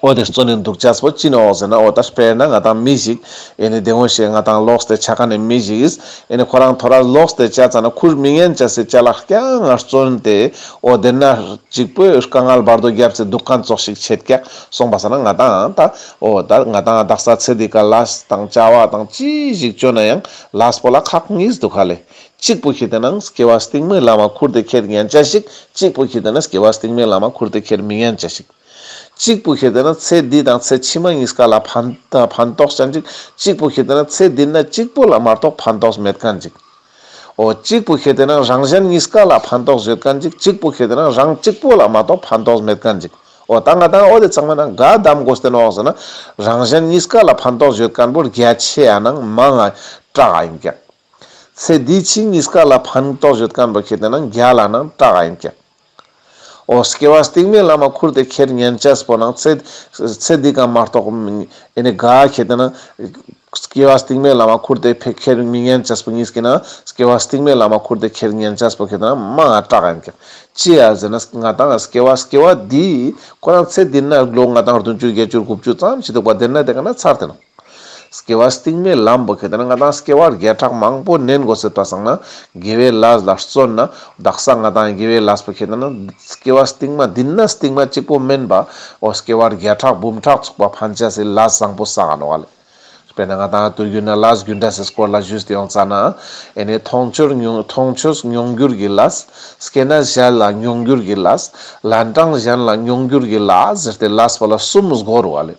འོ་དེ་བརྩོན་ནས་འདུག་ཆས་པོ་ཅི་ནོག་ཟེར་ན་འོ་ད་དཔེར་ན་ང་ཏང་མི་ཞིག་ཨེ་ནི་དེ་ངོ་ཤེས་ང་ཏང་ལོག་སྟེ་ཆ་མཁན་ནི་མི་ཞིག་ཨེ་ནི་ཁོ་རང་ཐོ་རས་ལོག་སྟེ་ཆ་ཙ་ན་ཁུར་མི་ཉན་ཆ་སི་ཅ་ལག་ཀྱང་ང་བརྩོན་ཏེ་འོ་དེ་ན་གཅིག་པོའི་དཀའ་ངལ་བར་དོ་རྒྱབ་སྟེ་འདུག་མཁན་ཙོགས་ཤིག་ཆེད་ཀྱག་སོང་པ་ས་ན་ང་ཏང་ད་འོ་ད་ང་ཏང་དག་ས་ཚེ་འདི་ཀ་ལས་དང་བྱ་བ་དང་ཅི་ཞིག་བཅོ་ན་ཡང་ལས་པོ་ལ་ཁག་གཉིས་འདུག་ག་ལེ། གཅིག་པོ་ཁེ་ཏེ་ནང་སྐྱེ་བ་སྟིང་མའི་ལམ་མ་ཁུར་ཏེ་ཁྱེར་ཉན་ཆ་ཞིག། གཅིག་པོ་ཁེ་ཏེ་ནང་སྐྱེ་བ་སྟིང་མའི་ལམ་མ་ཁུར་ཏེ་ཁྱེར་མི་ཉན་ཆ་ཞིག། གཅིག་པོ་ཁེ་ཏེ་ན་ཚེ་འདི་དང་ཚེ་ཕྱི་མ་གཉིས་ཀ་ལ་ཕན་ཕན་ཐོགས་ཅན་ཅིག། གཅིག་པོ་ཁེ་ཏེ་ན་ཚེ་འདི་ན་གཅིག་པོ་ལ་མ་གཏོགས་ཕན་ཐོགས་མེད་མཁན་ཅིག། འོ་གཅིག་པོ་ཁེ་ཏེ་ན་རང་གཞན་གཉིས་ཀ་ལ་ཕན་ཐོགས་ཡོད་མཁན་ཅིག། གཅིག་པོ་ཁེ་ཏེ་ན་རང་གཅིག་པོ་ལ་མ་གཏོགས་ཕན་ཐོགས་མེད་མཁན་ཅིག། འོ་ད་ང་དང་འོ་དེ་ཚང་མ་ན་ག་གདམ་དགོས་ཏེ་ནོག་ཟེར་ན། རང་གཞན་གཉིས་ཀ་ལ་ཕན་ཐོགས་ཡོད་མཁན་པོ་རྒྱ་ཆེ་ཡ་ནང་མང་ང་དྲག་ཡིན་ཀྱག། ཚེ་འདི་ཕྱི་གཉིས་ཀ་ལ་ཕན་ཐོགས་ཡོད་མཁན་པོ་ཁེ་ཏེ་ན་རྒྱ་ལ་ནང་དྲག་ཡིན་ཀྱག། འོ་སྐྱེ་བ་སྟིང་མའི་ལམ་མ་ཁུར་ཏེ་ཁྱེར་ཉན་ཅེས་པོ་ནང་ཚེ་ཚེ་འདི་ཀ་མ་གཏོགས་ཨེ་ནི་ག་ཁེ་ཏེ་ན་སྐྱེ་བ་སྟིང་མའི་ལམ་མ་ཁུར་ཏེ་ཕེ་ཁྱེར་མི་ཉན་ཅེས་པོ་གཉིས་ཀྱི་ན་སྐྱེ་བ་སྟིང་མའི་ལམ་མ་ཁུར་ཏེ་ཁྱེར་ཉན་ཅེས་པོ་ཁེ་ཏེ་ན་མང་ང་དྲག་ཡིན་ཀྱག། ཅི་ཡ་ཟེར་ན་ང་དང་སྐྱེ་བ་སྐྱེ་བ་འདི་ཁོ་རང་ཚེ་འདི་ན་ལོ་ང་དང་བདུན་ཅུ་བརྒྱད་ཅུ་དགུ་བཅུ་ཙམ་ཞིག་འདུག་པ་དེ་ན་དེ་ཀ་ན་ཚར་ཏེ་ནོག། སྐྱེ་བ་སྟིང་མའི་ལམ་པོ་ཁེ་ཏེ་ན་ང་དང་སྐྱེ་བ་བརྒྱ་ཕྲག་མང་པོ་ནན་དགོས་ཟེར་པ་སང་ན་དགེ་བའི་ལས་ལ་བརྩོན་ན་དག་ས་ང་དང་དགེ་བའི་ལས་པོ་ཁེ་ཏེ་ན་སྐྱེ་བ་སྟིང་མ་འདི་ན་སྟིང་མ་གཅིག་པོ་མེན་པ་འོ་སྐྱེ་བ་བརྒྱ་ཕྲག་འབུམ་ཕྲག་ཚུགས་པ་ཕན་ཅེས་སི་ལས་བཟང་པོ་བསགས་ནོག་ལེ། དཔེར་ན་ང་དང་དུས་རྒྱུན་ན་ལས་རྒྱུ་འབྲས་སི་སྐོར་ལ་ཞུས་ཏེ་ཡོང་ཙ་ན་ཨེ་ནི་མཐོང་ཆོས་མྱོང་མཐོང་ཆོས་མྱོང་འགྱུར་གྱི་ལས། སྐྱེ་གནས་གཞན་ལ་མྱོང་འགྱུར་གྱི་ལས། ལན་གྲངས་གཞན་ལ་མྱོང་འགྱུར་གྱི་ལས་ཟེར་ཏེ་ལས་པོ་ལ་གསུམ་བགོ་རུ་བ་ལེ།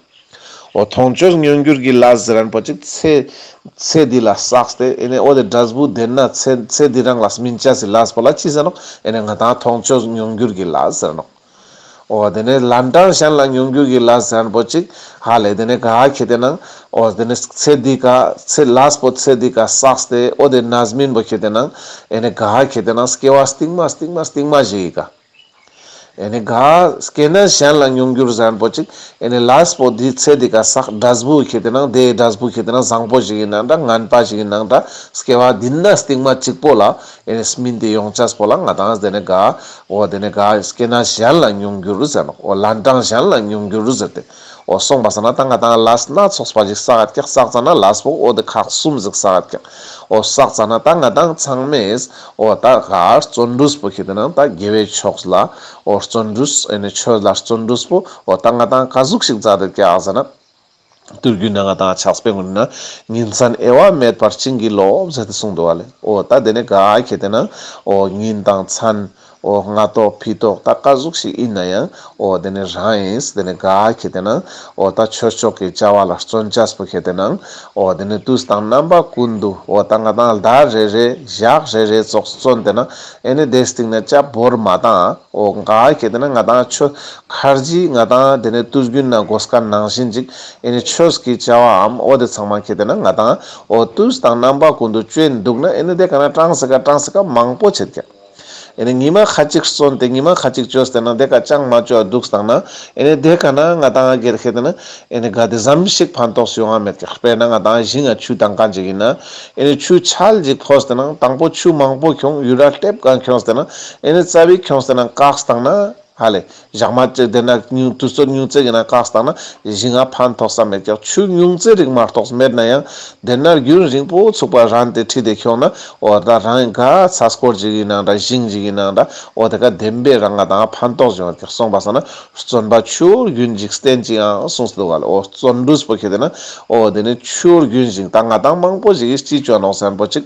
འོ་མཐོང་ཆོས་མྱོང་འགྱུར་གྱི་ལས་ཟེར་མཁན་པོ་ཅིག་ཚེ་ཚེ་འདི་ལ་བསགས་ཏེ་ཨེ་ནི་འོ་དེ་འབྲས་བུ་དེ་ན་ཚེ་ཚེ་འདི་རང་ལ་སྨིན་ཅེས་སི་ལས་པོ་ལ་ཅི་ཟེར་ནོག། ཨེ་ནི་ང་དང་མཐོང་ཆོས་མྱོང་འགྱུར་གྱི་ལས་ཟེར་ནོག། འོ་དེ་ནས་ལན་གྲངས་གཞན་ལ་མྱོང་འགྱུར་གྱི་ལས་ཟེར་མཁན་པོ་ཅིག་ཧ་ལེ་དེ་ནས་ག་ཁེ་ཏེ་ན་འོ་དེ་ནས་ཚེ་འདི་ཀ་ཚེ་ལས་པོ་ཚེ་འདི་ཀ་བསགས་ཏེ་འོ་དེ་རྣམ་སྨིན་པོ་ཁེ་ཏེ་ན་ཨེ་ནི་ག་ཁེ་ཏེ་ན་སྐྱེ་བ་སྟིང་མ་སྟིང་མ་སྟིང་མ་ཞིག་གི་ཀ་ཨེ་ནི་ག་སྐྱེ་གནས་གཞན་ལ་མྱོང་འགྱུར་ཟེར་མཁན་པོ་ཅིག་ཨེ་ནི་ལས་པོ་འདི་ཚེ་འདི་ཀ་བསགས་འབྲས་བུ་ཁེ་ཏེ་ན་དེ་འབྲས་བུ་ཁེ་ཏེ་ན་བཟང་པོ་ཞིག་ཡིན་ནང་འདྲ་ངན་པ་ཞིག་ཡིན་ནང་འདྲ་སྐྱེ་བ་འདི་ན་སྟིང་མ་གཅིག་པོ་ལ་ཨེ་ནི་སྨིན་ཏེ་ཡོང་ཅེས་པོ་ལ་ང་དང་དེ་ནི་ག་འོ་དེ་ནི་ག་སྐྱེ་གནས་གཞན་ལ་མྱོང་འགྱུར་ཟེར་ནོག། འོ་ལན་གྲངས་གཞན་ལ་མྱོང་འགྱུར་ཟེར་ཏེ། འོ་སོང་པ་སང་ན་ད་ང་དང་ལས་སྣ་ཚོགས་པ་ཞིག་བསགས་ཀྱག་བསགས་ཙ་ན་ལས་པོ་འོ་དེ་ཁག་གསུམ་ཞིག་བསགས་ཀྱག། འོ་བསགས་ཙ་ན་ད་ང་དང་ཚང་མས་འོ་ད་ག་བརྩོན་འགྲུས་པོ་ཁེ་ཏེ་ན་ད་དགེ་བའི་ཕྱོགས་ལ་འོ་བརྩོན་འགྲུས་ཨེ་ནི་ཆོས་ལ་བརྩོན་འགྲུས་པོ་འོ་ད་ང་དང་ག་ཟུག་ཞིག་མཛད་དེ་ཀྱག་ཟེར་ན། དུས་རྒྱུན་ན་ང་དང་ཕྱག་དཔེ་ངོ་ན་ཉིན་མཚན་དབྱེ་བ་མེད་པར་བྱིན་གྱིས་རློབས་ཟེར་ཏེ་གསུངས་འདུག་བ་ལེ། འོ་ད་དེ་ནི་ག་ཁེ་ཏེ་ན་འོ་ཉིན་དང་མཚན་འོ་སྔ་ཏོག་ཕི་ཏོག་ད་ག་ཟུག་ཞིག་ཡིན་ན་ཡང་འོ་དེ་ནི་རང་ཡིན་དེ་ནི་ག་ཁེ་ཏེ་ན་འོ་ད་ཆོས་ཕྱོགས་ཀྱི་བྱ་བ་ལ་བརྩོན་ཅེས་པོ་ཁེ་ཏེ་ན་འོ་དེ་ནི་དུས་དང་རྣམ་པ་ཀུན་ཏུ་འོ་ད་ང་དང་ཟླ་རེ་རེ་ཞག་རེ་རེ་ཙོགས་བརྩོན་ཏེ་ན་ཨེ་ནི་དེ་སྟིང་ན་ཅ་བོར་མ་བཏང་། འོ་ག་ཁེ་ཏེ་ན་ང་དང་ཆོས་ཁར་ཇི་ང་དང་དེ་ནས་དུས་རྒྱུན་ན་གོ་སྐབས་ནང་བཞིན་ཅིག་ཨེ་ནི་ཆོས་ཀྱི་བྱ་བའམ་འོ་དེ་ཚང་མ་ཁེ་ཏེ་ན་ང་དང་འོ་དུས་དང་རྣམ་པ་ཀུན་ཏུ་བཅོ་ཡིན་འདུག་ན་ཨེ་ནི་དེ་ཀ་ན་གྲངས་སི་ཀ་གྲངས་སི་ཀ་མང་པོ་ཆེད་ཀྱག། ཨེ་ནི་ཉི་མ་ཁ་ཅིག་བརྩོན་ཏེ་ཉི་མ་ཁ་ཅིག་བཅོས་ཏེ་ན་དེ་ཀ་ཅང་མ་བཅོ་འདུག་སྟངས་ན་ཨེ་ནི་དེ་ཀ་ན་ང་དང་གེར་ཁེ་ཏེ་ན་ཨེ་ནི་ག་དེ་ཙམ་ཞིག་ཕན་ཐོགས་ཡོང་ང་མེད་ཀྱག། དཔེར་ན་ང་དང་ཞིང་ང་ཆུ་དང་གང་ཅིག་ཡིན་ན་ཨེ་ནི་ཆུ་ཆལ་ཅིག་ཕོས་ཏེ་ན་དང་པོ་ཆུ་མང་པོ་ཁྱོང་ཡུ་ར་ལྟེབ་གང་ཁྱོངས་ཏེ་ན་ཨེ་ནི་རྩ་བའི་ཁྱོངས་ཏེ་ན་བཀག་སྟངས་ན། ཧ་ལེ། ཞག་མ་གཅིག་དེ་ན་ཉུང་དུས་ཚོད་ཉུང་ཙེ་གི་ན་བཀག་སྟངས་ན་ཞིང་ང་ཕན་ཐོགས་ས་མེད་ཀྱག། ཆུ་ཉུང་ཙེ་རིགས་མ་གཏོགས་མེད་ན་ཡང་དེ་ན་རྒྱུན་རིང་པོ་ཚུགས་པ་རན་ཏེ་ཁྲིད་དེ་ཁྱོང་ན་འོ་ད་རང་ག་ཚ་སྐོར་ཅིག་ཡིན་ནང་འདྲ་ཞིང་ཅིག་ཡིན་ནང་འདྲ་འོ་དེ་ཀ་བདེན་པའི་རང་ང་དང་ཕན་ཐོགས་བྱུང་བ་ཀྱག། སོང་པ་སང་ན་བརྩོན་པ་ཆུ་རྒྱུན་ཅིག་བསྟེན་ཅིག་ཡང་གསུངས་ཏེ་འདུག་ག་ལེ། འོ་བརྩོན་འགྲུས་པོ་ཁེ་ཏེ་ན་འོ་དེ་ནི་ཆུ་རྒྱུན་ཞིང་ད་ང་དང་མང་པོ་ཞིག་གིས་ཅི་བཅོ་ནོག་ཟེར་ན་པོ་ཅིག།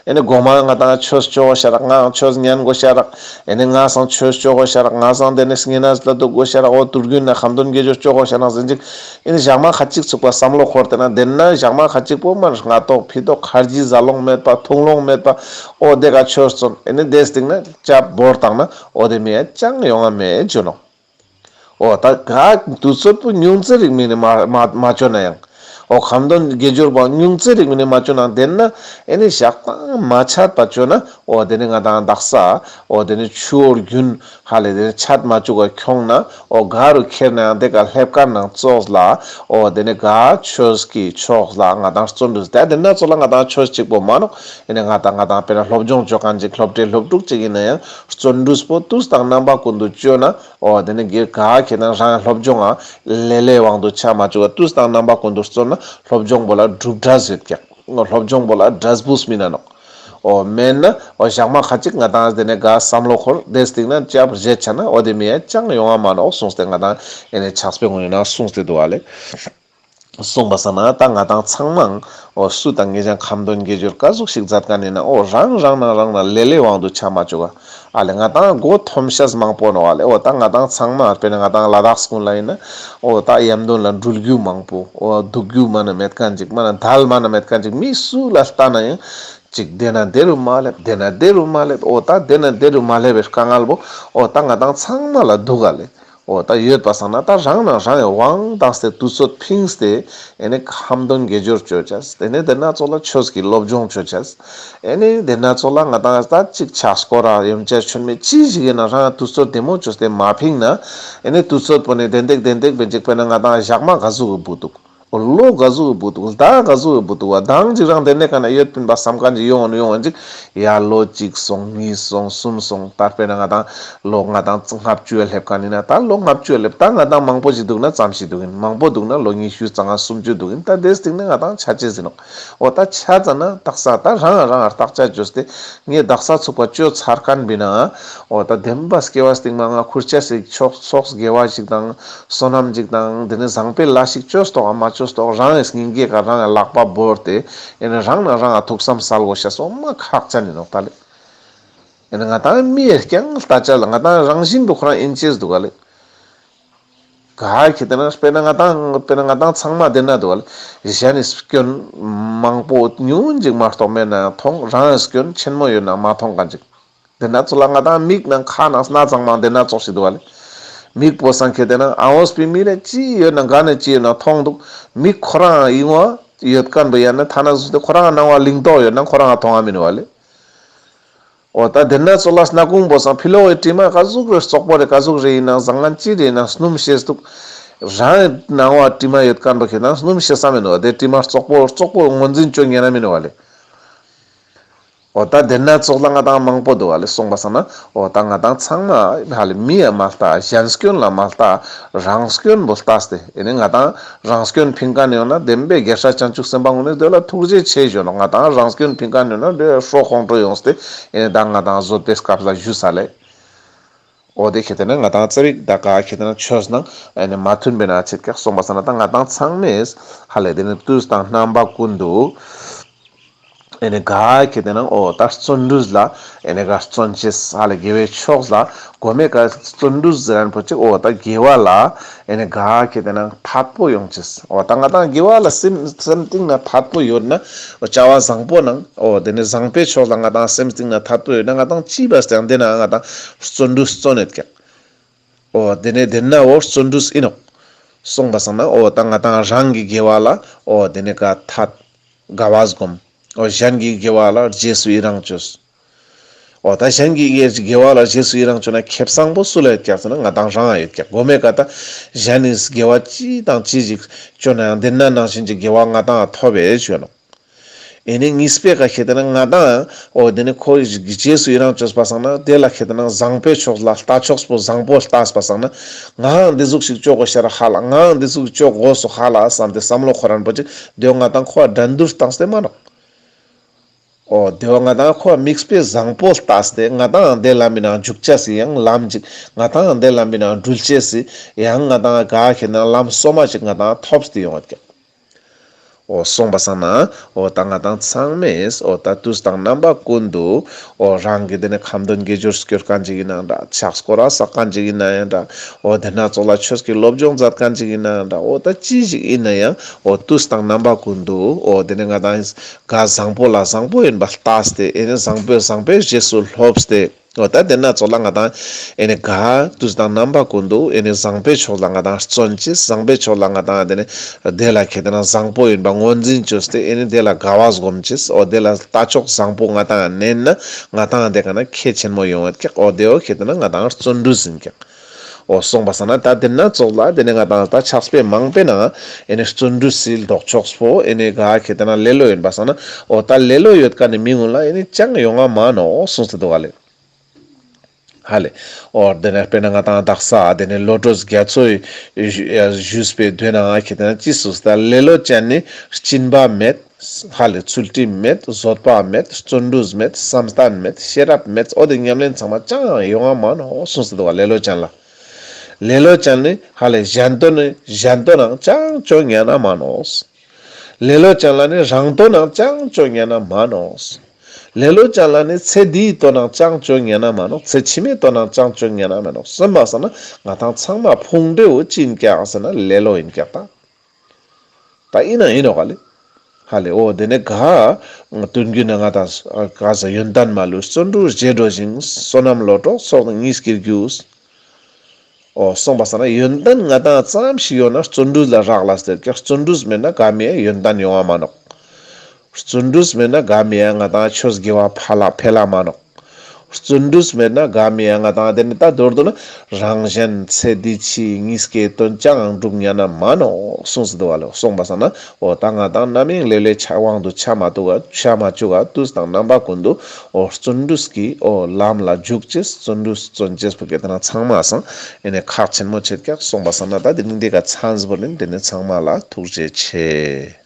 ཨེ་ནི་གོ་མ་ང་དང་ཆོས་ཆོ་གོ་ཤ་རག། ང་ཆོས་ཉན་གོ་ཤ་རག། ཨེ་ནི་ང་སང་ཆོས་ཆོ་གོ་ཤ་རག། ང་སང་དེ་ནི་སྙེ་ན་ལ་འདུག་གོ་ཤ་རག། འོ་དུས་རྒྱུན་ན་ཁ་འདོན་དགེ་སྦྱོར་ཆོ་གོ་ཤ་རག་ཟེར་ཅིག། ཨེ་ནི་ཞག་མ་ཁ་ཅིག་ཚུགས་པ་བསམ་བློ་འཁོར་ཏེ་ན་དེ་ན་ཞག་མ་ཁ་ཅིག་པོ་མ་སྔ་ཏོག་ཕི་ཏོག་ཁར་ཇི་ཟ་ལོང་མེད་པ་འཐུང་ལོང་མེད་པ་འོ་དེ་ཀ་ཆོས་བརྩོན། ཨེ་ནི་དེ་སྟིང་ན་ཅ་བོར་བཏང་ན་འོ་དེ་མི་ཡ་ཅང་ཡོང་ང་མེད་བྱུང་ནོག། འོ་ད་ག་དུས་ཚོད་པོ་ཉུང་ཙེ་རིགས་མིན་ནི་མ་མ་མ་བཅོ་ན་ཡང་། འོ་ཁ་འདོན་དགེ་སྦྱོར་པོ་ཉུང་ཙེ་རིགས་མིན་ནི་མ་བཅོ་ན་དེ་ན་ཨེ་ནི་ཞག་དང་མ་ཆད་པ་བཅོ་ན་འོ་དེ་ནི་ང་དང་དག་ས་འོ་དེ་ནི་ཆུ་བོ་རྒྱུན་ཧ་ལེ་དེ་ནི་ཆད་མ་བཅུག་ག་ཁྱོང་ན་འོ་ག་རུ་ཁྱེར་ན་ཡང་དེ་ཀ་སླེབས་ཀ་ནང་ཙོགས་ལ་འོ་དེ་ནི་ག་ཆོས་ཀྱི་ཕྱོགས་ལ་ང་དང་བརྩོན་འགྲུས་དེ་དེ་ན་ཙོགས་ལ་ང་དང་ཆོས་གཅིག་པོ་མ་ནོག། ཨེ་ནི་ང་དང་ང་དང་དཔེར་ན་སློབ་སྦྱོང་བཅོ་མཁན་ཅིག་སློབ་གྲྭའི་སློབ་ཕྲུག་ཅིག་ཡིན་ན་ཡང་བརྩོན་འགྲུས་པོ་དུས་དང་རྣམ་པ་ཀུན་ཏུ་བཅོས་ན། འོ་དེ་ནི་ག་ཁེ་ཏེ་ན་རང་སློབ་སྦྱོང་ང་ལེ་ལེ་དབང་དུ་ཆ་མ་བཅུག་པ་དུས་དང་རྣམ་པ་ཀུན་ཏུ་བརྩོན་ན་སློབ་སྦྱོང་པོ་ལ་གྲུབ་འབྲས་ཡོད་ཀྱག། སློབ་སྦྱོང་པོ་ལ་འབྲས་བུ་སྨིན་ན་ནོག། འོ་མེད་ན་འོ་ཞག་མ་ཁ་ཅིག་ང་དང་དེ་ནི་ག་བསམ་བློ་འཁོར་དེ་སྟིང་ན་ཅབ་རྗེད་ཆ་ན་འོ་དེ་མི་ཡ་ཅང་ཡོང་ང་མ་ནོག་གསུངས་ཏེ་ང་དང་ཨེ་ནི་ཕྱག་དཔེ་ངོ་ཡིན་ན་གསུངས་ཏེ་འདུག་ག་ལེ། སོང་པ་སང་ན་ད་ང་ཏང་ཚང་མའང་འོ་སུ་དང་ངེད་ཅག་ཁ་འདོན་དགེ་སྦྱོར་ག་ཟུག་ཞིག་མཛད་མཁན་ཡིན་ན་འོ་རང་རང་ན་རང་ན་ལེ་ལེ་དབང་དུ་ཆ་མ་བཅུག་ག་ཨ་ལེ་ང་ཏང་མགོ་འཐོམ་ཤེས་མང་པོ་ནོག་ཨ་ལེ། འོ་ད་ང་ཏང་ཚང་མ་དཔེར་ན་ང་ཏང་ལ་དྭགས་ཀུན་ལ་ཡིན་ན་འོ་ད་ཡམ་དོན་ལ་འགྲུལ་རྒྱུ་མང་པོ་འོ་འདུག་རྒྱུ་མ་ན་མེད་མཁན་ཅིག་མ་ན་དལ་མ་ན་མེད་མཁན་ཅིག་མི་སུ་ལ་ལྟ་ན་ཡང་ཅིག་དེ་ན་དེ་རུ་མ་སླེབས་དེ་ན་དེ་རུ་མ་སླེབས་འོ་ད་དེ་ན་དེ་རུ་མ་སླེབས་པའི་དཀའ་ངལ་པོ་འོ་ད་ང་ཏང་ཚང་མ་ལ་འདུག་ག་ལེ། འོ་ད་ཡོད་པ་སང་ན་ད་རང་ན་རང་ཡང་དབང་བཏང་སྟེ་དུས་ཚོད་ཕིངས་ཏེ་ཨེ་ནི་ཁ་འདོན་དགེ་སྦྱོར་བཅོ་ཅེས། དེ་ནས་དེ་ན་ཚོགས་ལ་ཆོས་ཀྱི་སློབ་སྦྱོང་བཅོ་ཅེས། ཨེ་ནི་དེ་ན་ཚོགས་ལ་ང་ཏང་ད་ཅིག་ཕྱག་སྐོར་ར་ཡོན་ཆབ་མཆོད་མེ་ཅི་ཞིག་ཡིན་ན་རང་དུས་ཚོད་བདེ་མོ་བཅོས་ཏེ་མ་ཕིངས་ན་ཨེ་ནི་དུས་ཚོད་པོ་ནི་དེ་འདེག་དེ་འདེག་བེ་འཇིག་པས་ན་ང་ཏང་ཞག་མ་ག་ཟུག་གི་བུ་འདུག་ལོ་ག་ཟུག་གི་བུ་འདུག་ཟླ་ག་ཟུག་གི་བུ་འདུག་བ་དང་ཅིག་རང་དེ་ནས་ག་ན་ཡོད་པིན་པ་བསམ་མཁན་ཅིག་ཡོང་ཡོང་ཅིག་ཡ་ལོ་གཅིག་སོང་གཉིས་སོང་གསུམ་སོང་ད་དཔེར་ན་ང་ཏང་ལོ་ལྔ་དང་ལྔ་བཅུ་ཡ་སླེབས་མཁན་ཡིན་ན་ད་ལོ་ལྔ་བཅུ་ཡ་སླེབས་ད་ང་ཏང་མང་པོ་ཞིག་འདུག་ན་ཙམ་ཞིག་འདུག་ཡིན་མང་པོ་འདུག་ན་ལོ་ཉི་ཤུ་རྩ་ལྔ་སུམ་ཅུ་འདུག་ཡིན་ད་དེ་སྟེང་ནས་ང་ཏང་ཆ་ཅེས་ཡིན་ནོག་འོ་ད་ཆ་ཙ་ན་དག་ས་ད་རང་རང་བརྟག་དཔྱད་བཅོས་ཏེ་ངས་དག་ས་ཚུགས་པ་བཅོ་ཚར་མཁན་བི་ན་འོ་ད་བདེན་པ་སྐྱེ་བ་སྟིང་མ་ང་ཁུར་ཆ་ཞིག་ཆོག་ཚོགས་དགེ་བ་ཞིག་དང་བསོད་ནམས་ཅིག་དང་དེ་ནས་བཟང་པོའི་ལས་ཤིག་བཅོས་ཏོག་མ་བཅོས་ཏོག་རང་ཡི་སྙིང་གའི་ཀ་རང་ཡི་ལག་པ་བོར་ཏེ་ཨེ་ནི་རང་ན་རང་ང་ཐུགས་བསམ་སལ་དགོས་ཤ་སོ་མ་ཁག་ཅན་ཡིན་ནོག་ད་ལེ། ཨེ་ནི་ང་ཏང་མི་ཡི་རྐྱང་ལྟ་ཅ་ལ་ང་ཏང་རང་བཞིན་དུ་ཁོ་རང་ཨིན་ཅེས་འདུག་ག་ལེ། ག་ཁེ་ཏེ་ན་དཔེར་ན་ང་ཏང་དཔེར་ན་ང་ཏང་ཚང་མ་དེ་ན་འདུག་ག་ལེ། གཞན་ནི་སྐྱོན་མང་པོ་ཉུང་ཅིག་མ་གཏོགས་མེད་ན་མཐོང་རང་སྐྱོན་ཆེན་མོ་ཡོད་ན་མ་མཐོང་མཁན་ཅིག་དེ་ན་ཚོགས་ལ་ང་ཏང་མིག་ནང་ཁ་ནང་སྣ་ཚང་མ་དེ་ན་ཚོགས་ཤིག་འདུག་ག་ལེ། མིག་པོ་སང་ཁེ་ཏེ་ན་ཨ་འོས་པའི་མི་ལ་ཅི་ཡོད་ན་ག་ནས་ཅི་ཡོད་ན་མཐོང་འདུག་མིག་ཁོ་རང་ཡིན་བ་ཡོད་མཁན་པོ་ཡང་ན་ཐ་ན་བཟུང་སྟེ་ཁོ་རང་སྣང་བ་ལིང་ཏོག་ཡོད་ན་ཁོ་རང་མཐོང་བ་མིན་བ་ལེ། འོ་ད་དེ་ན་ཚོགས་ལ་སྣ་ཁུང་པོ་སང་ཕི་ལོག་གི་དྲི་མ་ག་ཟུག་རེ་བཙོག་པོ་རེ་ག་ཟུག་རེ་ཡིན་ན་བཟང་ངན་ཅི་རེ་ཡིན་ན་སྣུམ་ཤེས་འདུག་རང་སྣང་བ་དྲི་མ་ཡོད་མཁན་པོ་ཁེ་ཏེ་ན་སྣུམ་ཤེས་ས་མིན་བ་དེ་དྲི་མ་བཙོག་པོ་བཙོག་པོ་ངོས་འཛིན་བཅོ་ཉན་ན་མིན་བ་ལེ། འོ་ད་དེ་ན་ཚོགས་ལ་ང་ཏང་མང་པོ་འདུག་ག་ལེ། སོང་པ་སང་ན་འོ་ད་ང་ཏང་ཚང་མ་ཧ་ལེ་མི་ཡ་མ་ལྟ་གཞན་སྐྱོན་ལ་མ་ལྟ་རང་སྐྱོན་པོ་ལྟས་ཏེ་ཨེ་ནི་ང་ཏང་རང་སྐྱོན་ཕིང་མཁན་ཡོད་ན་བདེན་པའི་རྒྱལ་སྲས་བྱང་ཆུབ་སེམས་དཔའ་ངོ་ནི་དེ་ལ་ཐུགས་རྗེ་ཆེ་ཞུ་ནོག་ང་ཏང་རང་སྐྱོན་ཕིང་མཁན་ཡོད་ན་དེ་ཧྲོ་ཁོང་ཁྲོ་ཡོངས་ཏེ་ཨེ་ནི་ད་ང་ཏང་བཟོད་པའི་སྐབས་ལ་ཞུ་ས་ལེ། འོ་དེ་ཁེ་ཏེ་ན་ང་ཏང་རྩ་བིག་ད་ག་ཁེ་ཏེ་ན་ཆོས་ནང་ཨེ་ནི་མ་མཐུན་པའི་ན་ཚིག་ཀྱག་སོང་པ་སང་ན་ད་ང་ཏང་ཚང་མས་ཧ་ལེ་དེ་ནི་དུས་དང་རྣམ་པ་ཀུན་ཏུ། ཨེ་ནི་ག་ཁེ་ཏེ་ན་འོ་ད་བརྩོན་འགྲུས་ལ་ཨེ་ནི་ག་བརྩོན་ཅེས་ཧ་ལེ་དགེ་བའི་ཕྱོགས་ལ་གོ་མེ་ཀ་བརྩོན་འགྲུས་ཟེར་མཁན་པོ་ཅིག་འོ་ད་དགེ་བ་ལ་ཨེ་ནི་ག་ཁེ་ཏེ་ན་ཐད་པོ་ཡོང་ཅེས། འོ་ད་ང་ཏང་དགེ་བ་ལ་སེམས་སེམས་གཏིང་ན་ཐད་པོ་ཡོད་ན་བྱ་བ་བཟང་པོ་ནང་འོ་དེ་ནི་བཟང་པོའི་ཕྱོགས་ལ་ང་ཏང་སེམས་གཏིང་ན་ཐད་པོ་ཡོད་ན་ང་ཏང་ཅི་བ་སྟེ་ཡང་དེ་ན་ང་ཏང་བརྩོན་འགྲུས་བརྩོན་ནེད་ཀྱག་འོ་དེ་ནས་དེ་ན་འོ་བརྩོན་འགྲུས་ཨིན་ནོག་སོང་པ་སང་ན་འོ་ད་ང་ཏང་རང་གི་དགེ་བ་ལ་འོ་དེ་ནས་ག་ཐད་དགའ་བ་སྒོམ། འོ་གཞན་གྱི་དགེ་བ་ལ་རྗེས་སུ་ཡི་རང་བཅོས། འོ་ད་གཞན་གྱི་དགེ་དགེ་བ་ལ་རྗེས་སུ་ཡི་རང་བཅོས་ན་ཁེ་བཟང་པོ་སུ་ལ་ཡོད་ཀྱག་ཟེར་ན་ང་ཏང་རང་ཡོད་ཀྱག་གོ་མེ་ཀ་ད་གཞན་ནི་དགེ་བ་ཅི་དང་ཅི་ཞིག་བཅོ་ན་ཡང་དེ་ན་ནང་བཞིན་གྱི་དགེ་བ་ང་ཏང་ཐོབ་པས་ཞུ་ནོག་ཨེ་ནི་གཉིས་པའི་ཀ་ཁེ་ཏེ་ན་ང་ཏང་འོ་དེ་ནི་ཁོ་རྗེས་སུ་ཡི་རང་བཅོས་པ་སང་ན་དེ་ལ་ཁེ་ཏེ་ན་བཟང་པོའི་ཕྱོགས་ལ་ལྟ་ཕྱོགས་པོ་བཟང་པོ་ལྟས་པ་སང་ན་ངའང་འདི་ཟུག་ཞིག་བཅོ་དགོས་ཤ་ར་ཧ་ལ་ངའང་འདི་ཟུག་བཅོ་དགོས་སོ་ཧ་ལ་བསམ་སྟེ་བསམ་བློ་ཁོ་རང་པོ་ཅིག་དེ་བོ་ང་ཏང་ཁོ་འགྲན་བསྡུར་བཏང་སྟེ་མ་ནོག་འོ་དེ་བོ་ང་ཏང་ཁོ་དམིགས་པའི་བཟང་པོ་ལྟས་ཏེ་ང་ཏང་དེ་ལམ་མི་ནང་འཇུག་ཅེས་སི་ཡང་ལམ་ཅིག་ང་ཏང་དེ་ལམ་མི་ནང་འགྲུལ་ཅེས་སི་ཡང་ང་ཏང་ག་ཁེ་ཏེ་ན་ལམ་སོ་མ་ཅིག་ང་ཏང་ཐོབ་སྟེ་ཡོང་བ་ཀྱག་འོ་སོང་པ་སང་ན་འོ་ད་ང་ཏང་ཚང་མས་འོ་ད་དུས་དང་རྣམ་པ་ཀུན་ཏུ་འོ་རང་གི་དེ་ནས་ཁ་འདོན་དགེ་སྦྱོར་སྐྱོར་མཁན་ཅིག་ཡིན་ན་འདྲ་ཕྱག་སྐོར་ར་བསགས་མཁན་ཅིག་ཡིན་ན་ཡང་འདྲ་འོ་དེ་ན་ཚོགས་ལ་ཆོས་ཀྱི་སློབ་སྦྱོང་མཛད་མཁན་ཅིག་ཡིན་ན་ཡང་འདྲ་འོ་ད་ཅི་ཞིག་ཡིན་ན་ཡང་འོ་དུས་དང་རྣམ་པ་ཀུན་ཏུ་འོ་དེ་ནས་ང་ཏང་ག་བཟང་པོ་ལ་བཟང་པོ་ཡིན་པ་ལྟས་ཏེ་ཨེ་ནི་བཟང་པོས་བཟང་པོའི་རྗེས་སུ་སློབས་ཏེ། འོ་ད་དེ་ན་ཚོགས་ལ་ང་ཏང་ཨེ་ནི་ག་དུས་དང་རྣམ་པ་ཀུན་ཏུ་ཨེ་ནི་བཟང་པོའི་ཕྱོགས་ལ་ང་ཏང་བརྩོན་ཅེས་བཟང་པོའི་ཕྱོགས་ལ་ང་ཏང་དེ་ནི་དེ་ལ་ཁེ་ཏེ་ན་བཟང་པོ་ཡིན་པ་ངོས་འཛིན་བཅོས་ཏེ་ཨེ་ནི་དེ་ལ་དགའ་བ་སྒོམ་ཅེས་འོ་དེ་ལ་ལྟ་ཕྱོགས་བཟང་པོ་ང་ཏང་ནན་ན་ང་ཏང་དེ་ཀ་ན་ཁེ་ཆེན་མོ་ཡོང་བ་ཀྱག་འོ་དེ་བོ་ཁེ་ཏེ་ན་ང་ཏང་བརྩོན་འགྲུས་ཡིན་ཀྱག་འོ་སོང་པ་སང་ན་ད་དེ་ན་ཚོགས་ལ་དེ་ནི་ང་ཏང་ད་ཕྱག་དཔེ་མང་པོའི་ནང་ཨེ་ནི་བརྩོན་འགྲུས་སི་ལྡོག་ཕྱོགས་པོ་ཨེ་ནི་ག་ཁེ་ཏེ་ན་ལེ་ལོ་ཡིན་པ་སང་ན་འོ་ད་ལེ་ལོ་ཡོད་མཁན་ནི་མི་ངུན་ལ་ཨེ་ནི་ཅང་ཡོང་ང་མ་ནོག་གསུངས་ཏེ་འདུག་ག་ལེ། ཧ་ལེ། འོ་དེ་ནས་དཔེར་ན་ང་ཏང་དག་ས་དེ་ནས་བློ་གྲོས་རྒྱ་མཚོའི་ཞུས་པའི་དོན་ནང་ཁེ་ཏེ་ན་ཅི་གསུངས་ཏེ་ལེ་ལོ་ཅན་ནི་སྦྱིན་པ་མེད། ཧ་ལེ་ཚུལ་ཁྲིམས་མེད། བཟོད་པ་མེད། བརྩོན་འགྲུས་མེད། བསམ་གཏན་མེད། ཤེས་རབ་མེད། འོ་དེ་ཉམས་ལེན་ཚང་མ་ཅང་ཡོང་ང་མ་ནོག་གསུངས་ཏེ་འདུག་ག་ལེ་ལོ་ཅན་ལ། ལེ་ལོ་ཅན་ནི་ཧ་ལེ་གཞན་དོན་ནི་གཞན་དོན་ནང་ཅང་ཅོ་ཉན་ན་མ་ནོག། ལེ་ལོ་ཅན་ལ་ནི་རང་དོན་ནང་ཅང་ཅོ་ཉན་ན་མ་ནོག། ལེ་ལོ་ཅན་ལ་ནི་ཚེ་འདིའི་དོན་ནང་ཅང་ཅོ་ཉན་ན་མ་ནོག། ཚེ་ཕྱི་མའི་དོན་ནང་ཅང་ཅོ་ཉན་ན་མ་ནོག། སོང་པ་སང་ན་ང་ཏང་ཚང་མ་ཕུང་འདྲེ་བོ་ཅི་ཨིན་ཀྱག་ཟེར་ན་ལེ་ལོ་ཨིན་ཀྱག་ད། ད་ཨིན་ན་ཨིན་ནོག་ག་ལེ། ཧ་ལེ་འོ་དེ་ནས་ག་དོན་བརྒྱུད་ནས་ང་ཏང་ག་ས་ཡོན་ཏན་མ་ལུས་བརྩོན་འགྲུས་བཞེས་འགྲོ་ཞིང་། བསོད་ནམས་ལོ་གྲོགས་ཚོགས་དང་གཉིས་ཀྱིས་རྒྱུ། འོ་སོང་པ་སང་ན་ཡོན་ཏན་ང་ཏང་ཙམ་ཞིག་ཡོད་ན་བརྩོན་འགྲུས་ལ་རག་ལས་ཟེར་ཀྱག། བརྩོན་འགྲུས་མེད་ན་ག་མེད་ཡོན་ཏན་ཡོང་བ་མ་ནོག། བརྩོན་འགྲུས་མེད་ན་ག་མེད་ང་ཏང་ཆོས་དགེ་བ་ཕ་ལ་འཕེལ་ལ་མ་ནོག། བརྩོན་འགྲུས་མེད་ན་ག་མེད་ང་ཏང་དེ་ནི་ད་མདོར་བསྡུ་ན་རང་གཞན་ཚེ་འདི་ཕྱི་གཉིས་ཀའི་དོན་ཅང་འགྲུབ་ཉན་ན་མ་ནོག་གསུངས་སུ་འདུག་བ་ལེ། སོང་པ་སང་ན་འོ་ད་ང་ཏང་རྣམ་གཡེང་ལེ་ལོའི་ཆ་དབང་དུ་ཆ་མ་བཅུག་ག། ཆ་མ་བཅུག་ག། དུས་དང་རྣམ་པ་ཀུན་ཏུ་འོ་བརྩོན་འགྲུས་ཀྱི་འོ་ལམ་ལ་འཇུག་ཅེས། བརྩོན་འགྲུས་བརྩོན་ཅེས་པོ་གི་དེ་ན་ཚང་མ་སང་ཨེ་ནས་ཁག་ཆེན་མོ་ཆེད་ཀྱག། སོང་པ་སང་ན་ད་དེ་རིང་འདི་ག་ཚང་ཟིན་པོ་ནི་དེ་ནི་ཚང་མ་ལ་ཐུགས་རྗེ་ཆེ།